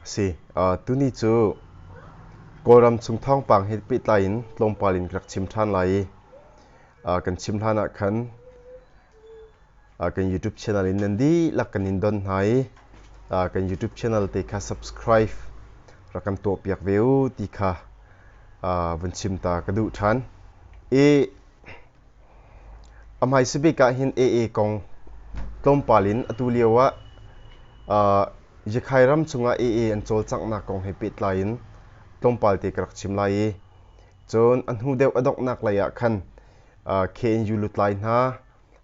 Si. Tuni cu Kawlram chung thawngpang he pehtlai in tlawmpal in ka rak chim ṭhan lai i kan chim hlan ah khan kan YouTube channel in nan dihlak kan in don hna i kan YouTube channel te kha subscribe rak kan tuahpiak ve u ti kha vun chim ta ka duh ṭhan. I A hmaisa bik ah hin AA kong tlawmpal in atu lio ah Yakhai ram chungah AA an cawlcanghnak kong he pehtlai in tlawmpal te ka rak chim lai i cun a hnu deuh a donghnak lei ah khan KNU lutlai hna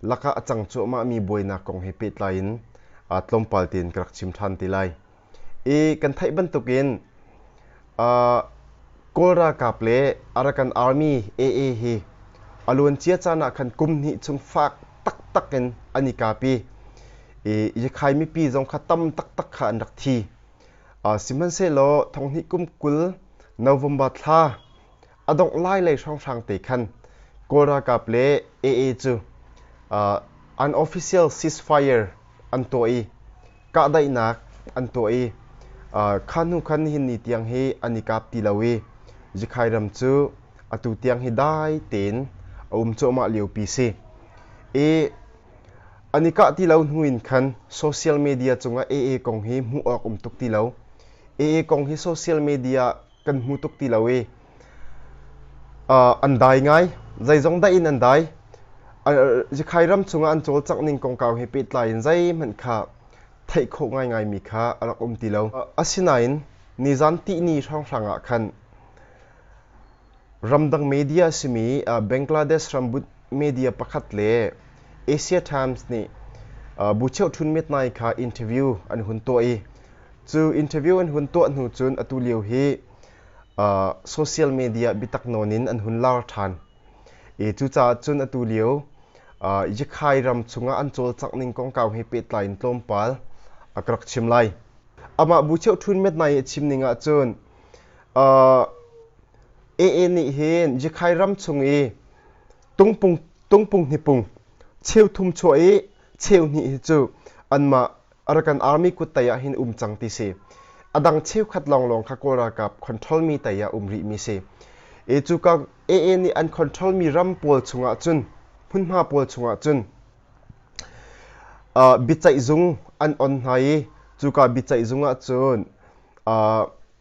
lakah a cang cuahmahmi buainak kong he pehtlai in tlawmpal tein ka rak chim ṭhan te lai. I kan theih bantukin Kawl ralkap le Arakan Army AA hi a luancia caan ah khan kum hnih chung fak taktak in an i kap i Yakhai mipi zong kha tam taktak kha an rak thi. Sihmanhsehlaw thonghnih kum 20 November thla a dongh lai lei hrawnghrang te khan Kawl ralkap le AA cu unofficial ceasefire an tuah i kahdaihnak an tuah i kha hnu khan nihin ni tiang hi an i kap ti lo i Zikhai ram cu atu tiang hi dai tein a um cuahmah liopi si. I an i kah ti lo hnu in khan social media cungah AA kong hi hmuh awk um tuk ti lo. AA kong hi social media kan hmu tuk ti lo i an dai ngai. Zeizong daih in an dai. Zikhai ram chungah an cawlcangh ning kongkau he pehtlai in zeihmanh kha theih khawh ngaingaimi kha a rak um ti lo. Asinain nizan tihni hrawnghrang ah khan ramdang media a simi Bangladesh ram media pakhat le Asia Times nih Bu Cheu Htun Myat kha interview an hun tuah i Cu interview an hun tuah hnu cun atu lio hi social media biatak nawn in an hun lar ṭhan. I cucaah cun atu lio Yakhai ram chungah an cawlcangh ning kongkau he pehtlai in tlawmpal a ka rak chim lai. Amah Bu Cheu Htun Myat Nai i a chim ning ahcun AA nih hin Yakhai ram chung i tungpung tungpung hnipung cheu thum chuah i cheu hnih hi cu anmah Arakan Army kut tai ah hin um cang ti si. A dang cheukhat lawnglawng kha Kawl ralkap control mi tai ah um rih mi si. E cu ka AA nih an control mi ram pawl chungah cun hmunhma pawl chungah cun biaceih zung an on hna i cuka biaceih zung ah cun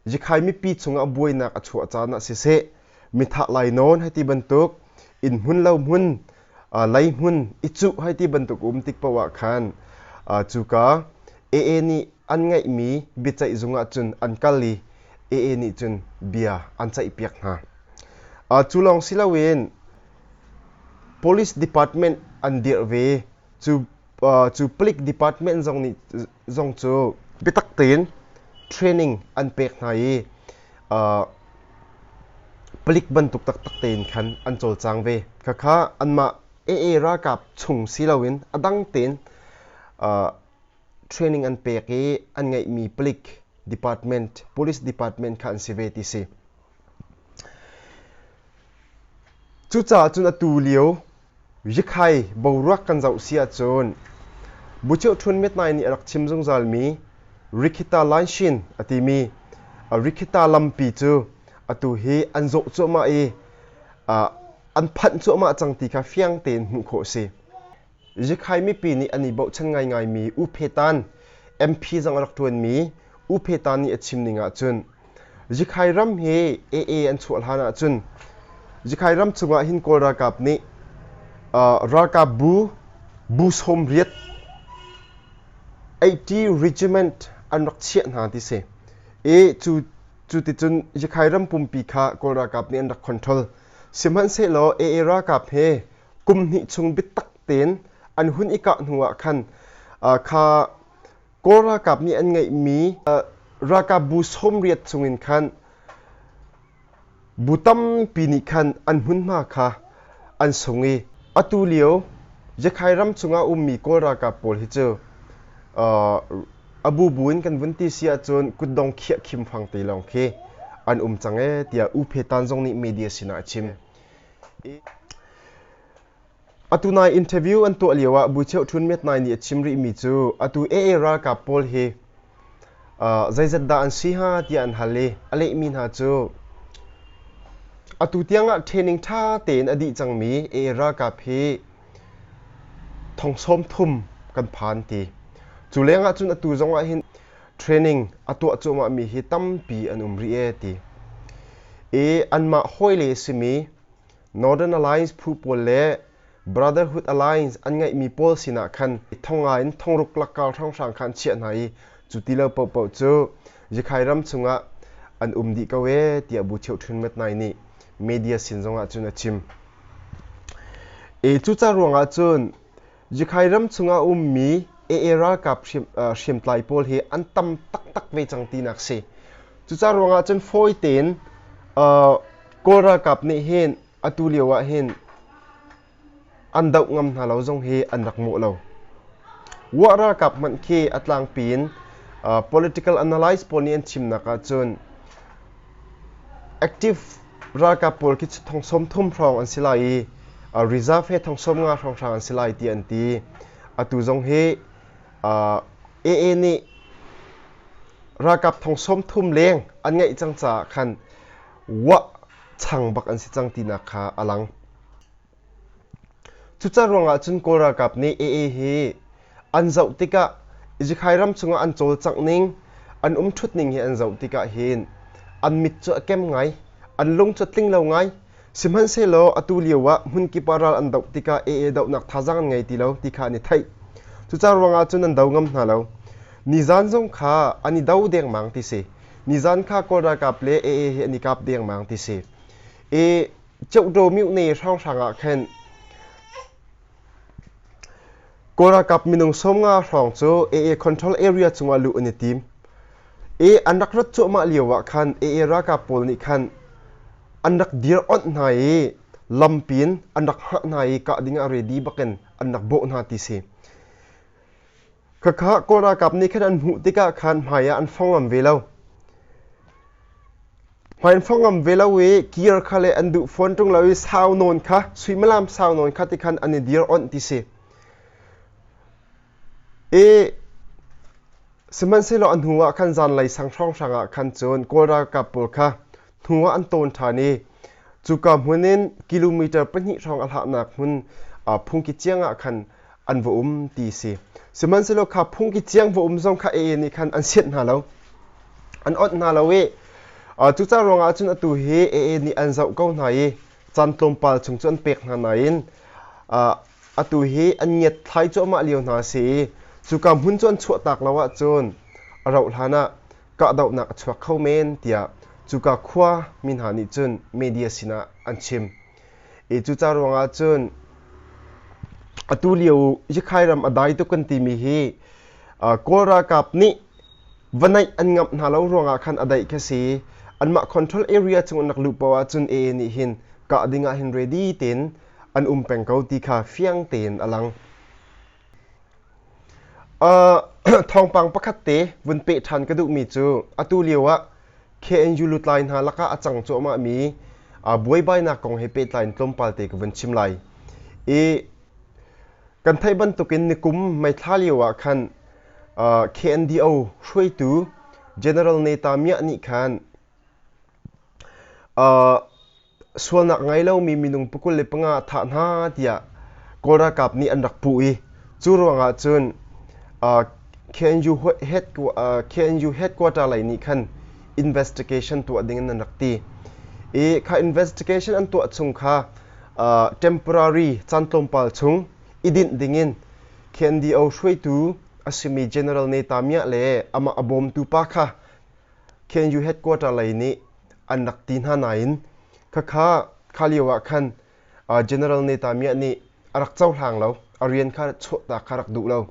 Zikhai mipi chungah buainak a chuah caan ah siseh mithah lainawn hei ti bantuk inn hmun lo hmun lei hmun i cuh hei ti bantuk um tik paoh ah khan cuka AA nih an ngeihmi biaceih zung ah cun an kal i AA nih cun bia an ceihpiak hna. Cu lawng si loin police department an dirh ve. Cu cu palik department zong nih zong cu biatak tein training an pek hna i palik bantuk taktak tein khan an cawlcang ve. Khakha anmah AA ralkap chung si loin a dang tein training an pek i an ngeihmi palik department, police department kha an si ve ti si. Cucaah cun atu lio Yikhai boruak kan zoh si ahcun Bucheu Htun Myat nih a rak chim zungzalmi Rikhita Lanshin a timi Rikhita lampi cu atu hi an zawh cuahmah i an phanh cuahmah cang ti kha fiang tein hmuh khawh a si. Yikhai mipi nih an i bochan ngaingaimi U Phe Tan MP zong a rak ṭuanmi U Phe Tan nih a chim ning ahcun Zikhai ram hi AA an chuah hlan ahcun Zikhai ram chungah hin Kawl ralkap nih ralkap bu bu 80 80 regiment an rak chiah hna ti si. I cu cu ticun Zikhai ram pumpi kha Kawl ralkap nih an rak control. Sihmanhsehlaw AA ralkap he kum hnih chung biatak tein an hun i kah hnu ah khan kha Kawl ralkap nih an ngeihmi ralkap bu 80 chungin khan bu tampi nih khan an hmunhma kha an sung i atu lio Yakhai ram chungah ummi Kawl ralkap pawl hi cu a bubu in kan vun ti si ahcun kutdong khiah khim fang te lawng khi an um cang ee tiah U Phe Tan zong nih media sinah a chim. Atu nai interview an tuah lio ah Bucheu Htun Myat Nai nih a chim rihmi cu atu AA ralkap pawl hi Zeizat dah an si hnga tiah an hal i a lehmi hna cu atu tiangah training ṭha tein a dih cangmi AA ralkap hi thong 30 kan phan ti. Cu lengah cun atu zongah hin training a tuah cuahmahmi hi tampi an um rih ee ti. I anmah hawile simi Northern Alliance phu pawl le Brotherhood Alliance an ngeihmi pawl sinah khan thonga in thongruk lakkar hrawnghrang kha an chiah hna i cu ti lo paohpaoh cu Yikhai ram chungah an um dih ko ee tiah Bu Cheu Htun Met Nai nih media sin zongah cun a chim. E cuca ruangah cun Yikhai ram chungah ummi AA ralkap hriamtlai pawl hi an tam taktak ve cang tinak si. Cuca ruangah cun fawi tein Kawl ralkap nih hin atu lio ah hin an doh ngam hna lo zong hi an rak mawh lo. Wah ralkap hmanh khi a tlangpi in political analyst pawl nih an chimnak ahcun active ralkap pawl khi thong 30 hrawng an si lai i reserve he thong 50 hrawnghrang an si lai ti an ti. Atu zong hi AA nih ralkap thong 30 leng an ngeih cang caah khan wah chang bak an si cang tinak kha a lang. Cuca ruangah cun Kawl ralkap nih AA hi an zoh tikah Zikhai ram chungah an cawlcangh ning, an umṭhut ning hi an zoh tikah hin an mit cu a kem ngai, an lung cu a tling lo ngai. Sihmanhsehlaw atu lio ah hmunkip ah ral an doh tikah AA dohnak thazaang an ngei ti lo ti kha an i theih. Cuca ruangah cun an do ngam hna lo. Nizan zong kha an i do dengmang ti si. Nizan kha Kawl ralkap le AA hi an i kap dengmang ti si. I Ceuhdaw mihne hrawnghrang ah khan Kawl ralkap minung 50 hrawng cu AA control area cungah luh an i tim. I an rak rat cuahmah lio ah khan AA ralkap pawl nih khan an rak dir onh hna i lampi in an rak hngah hna i kah ding ah ready bakin an rak bawh hna ti si. Khakha Kawl ralkap nih khan an hmuh tikah khan hmai ah an fong ngam ve lo. Hmai an fong ngam ve lo i kir kha le an duh fawn ṭung lo i sau nawn kha suimilam sau nawn kha ti khan an i dir onh ti si. I sihmanhsehlaw a hnu ah khan zanlei sang hrawnghrang ah khan cun Kawl ralkap pawl kha hnu ah an tawn ṭhan i cuka hmun in kilometer 2 hrawng a hlahnak hmun phungki ciang ah khan an va um ti si. Sihmanhsehlaw kha phungki ciang va um zong kha AA nih khan an sianh hna lo. An onh hna lo i cuca ruangah cun atu hi AA nih an zoh ko hna i caan tlawmpal chung cu an pek hna nain atu hi an ngiat thlai cuahmah lio hna si i cuka hmun cu an chuahtak lo ahcun a rauh hlan ah kahdohnak a chuak kho men tiah cuka khua mi hna nih cun media sinah an chim. I cuca ruangah cun atu lio Yikhai ram a dai tuk kan timi hi Kawl ralkap nih va naih an ngamh hna lo ruangah khan a daih kha si. Anmah control area chung an rak luh paoh ahcun AA nih hin kah ding ah hin ready tein an um peng ko ti kha fiang tein a lang. Thawngpang pakhat te vun peh ṭhan ka duhmi cu atu lio ah KNU lutlai hna lakah a cang cuahmahmi buaibainak kong he pehtlai in tlawmpal te ka vun chim lai. I kan theih bantukin nikum May thla lio ah khan KNDO hruaitu General Neta Miah nih khan Sualnak ngei lomi minung 25 a thah hna tiah Kawl ralkap nih an rak puh i cu ruangah cun KNU headquarter lei nih khan investigation tuah ding in an rak ti. I kha investigation an tuah chung kha temporary caan tlawmpal chung i dinh dingin KNDO hruaitu a simi General Neta Miah le amah a bawmtu pa kha KNU headquarter lei nih an rak ti hna nain khakha kha lio ah khan General Neta Miah nih a rak cohlang lo, a rian kha chuahtak kha rak duh lo.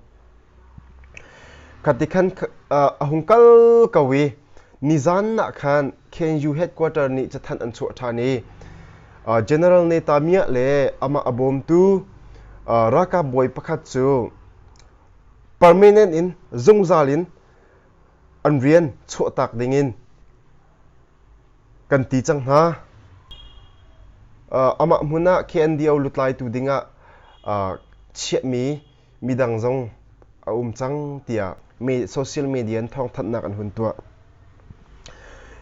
Khati khan a hung kal ko i nizan ah khan KNU headquarter nih cathanh an chuah ṭhan i General Neta Miah le amah a bawmtu ralkap bawi pakhat cu permanent in zungzal in an rian chuahtak dingin kan ti cang hna. Amah hmun ah KNDO lutlaitu dingah chiahmi midang zong a um cang tiah. Social media in thawngthanhnak an hun tuah.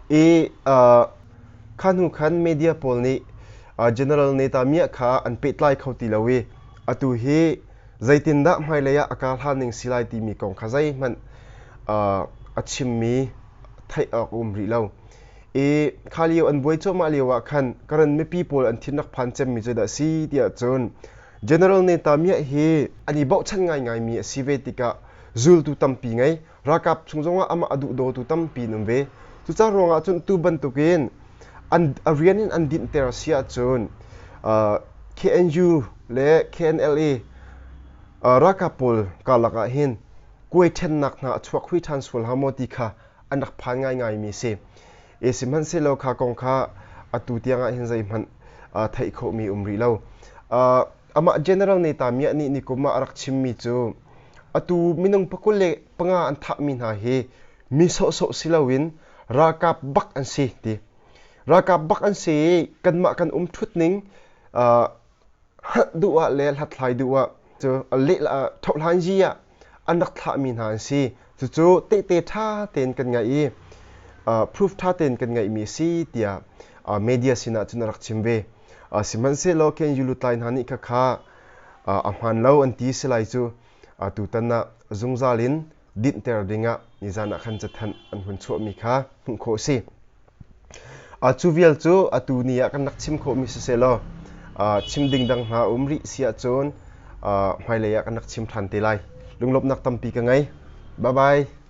I kha hnu khan media pawl nih General Neta Miah kha an pehtlai kho ti lo i atu hi zeitindah hmailei ah a kar hlan ning si lai timi kong kha zeihmanh a chimmi theih awk a um rih lo. I kha lio an buai cuahmah lio ah khan Karen mipi pawl an thin rak phan cemmi cu dah si tiah cun General Neta Miah hi an i bochan ngaingaimi a si ve tikah zultu tampi ngei ralkap chung zongah amah a duhdawtu tampi an um ve. Cucaah ruangah cun tu bantukin an a rian in an dinhter si ahcun KNU le KNLA ralkap pawl karlak ah hin kuai ṭhennak hna a chuak hui ṭhan sual hnga maw ti kha an rak phan ngaingaimi a si. E sihmanhsehlaw kha kong kha atu tiangah hin zeihmanh theih khawhmi um rih lo. Amah General Neta Miah nih nikum ah a rak chimmi cu atu minung pakul le panga an thahmi hna hi mi sawhsawh si loin ralkap bak an si ti. Ralkap bak an si i kanmah kan um ṭhut ning hngalh duh ah le hlathlai duh ah cu leh thohhlanzi ah an rak thlahmi hna an si. Cucu tehte ṭha tein kan ngaih i proof ṭha tein kan ngaihmi a si tiah media sinah cun a rak chim ve. Sihmanhsehlaw KNU lutlai hna nih khakha a hmaan lo an ti si lai cu tutan ah zungzal in dinhter dingah nizan ah khan cathanh an hun chuahmi kha hmuh khawh a si. Cu vial cu atu ni ah kan rak chim khawhmi sisehlaw chim ding dang hna um rih si ahcun hmailei ah kan rak chim ṭhan te lai. Lunglawmhnak tampi ka ngei. Bye bye.